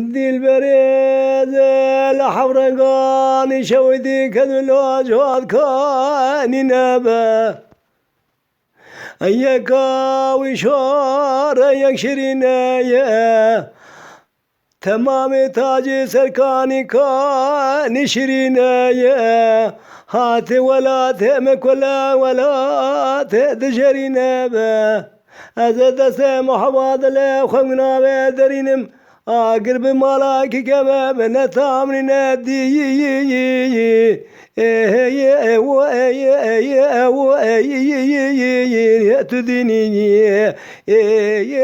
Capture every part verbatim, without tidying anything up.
Dilberê zê li hevrenganî şewidî kedilo cihad kanî nebe. Yeka wî şore yek şirîne ye. Temamê tacê serkanî kanî şirîne ye. Hatê welatê me kule welatê dijerîne be. Ez ê destê Muhemmed li xwe navê derînim. Agir bi mala ki keve bi ne tamrîne dî. Ê, ê, ê, wo, ê, ê, ê, ê, wo, ê, ê, ê, ê, ê, ê, ê, tu dinî. Ê, ê, ê, ê,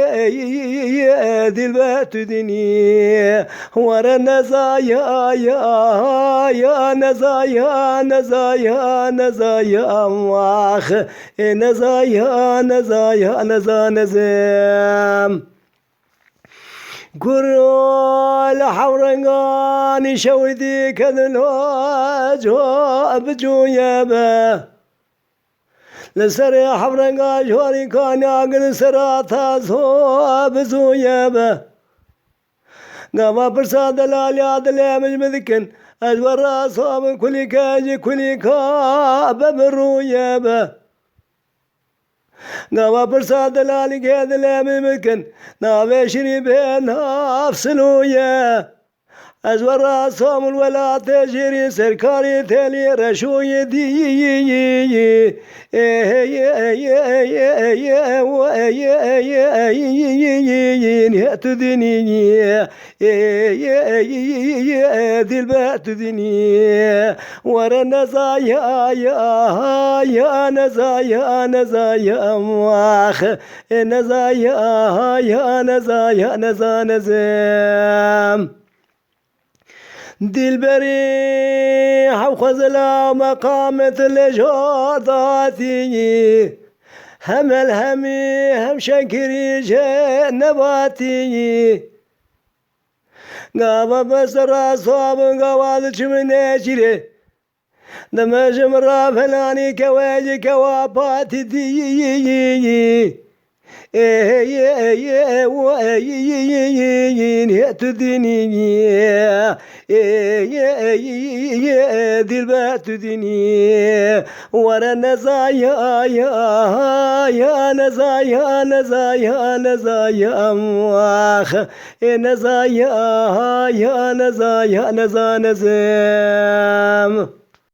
ê, ê, dilber tu dinî. Were neza ya, ya, ya, neza ya, neza ya, neza ya, ax. Ê, neza ya, neza ya, neza, nezem. Kur li hewrenganî şewidî kedilo co bi cûye be. Li serê hewrenga jorî kanî agir sera tazo bi zûye be. Gava pirsa delaliya dilê min ji min dikin, ez we rasa min kulîke ji kulîka be bi rûye be. Gava pirsa delalî ke dilê min bikin, navê şirî bê nav silû ye. Ez we rasa min welatê jêrî serkarî telî reşûyê dî. Ê, ê, ê, ê, ê, ê, ê, ê, ê, ê, ê, ê, ê, ê, ê, tu dinî. Ê, ê, ê, ê, ê, ê, dilber tu dinî. Were neza ya, ya, ya, neza ya, neza ya, ax. Ê, neza ya, ya, neza ya, neza, nezem. Dilberî hewxwezila meqamet li jor datî. Hem elhemî hem şekirî jê nebatî. Gava bes rasa bin gava diçim nêçîrê. Dime ji min re felanî kewe ji kewa patî dî. Ê, ê, ê, ê, ê, wo, ê, ê, ê, ê, ê, ê, ê, tu dinî. Ê, ê, ê, ê, ê, ê, dilber tu dinî. Were neza ya, ya, ya, neza ya, neza ya, neza ya, ax. Ê, neza ya, ya, neza ya, neza, nezem.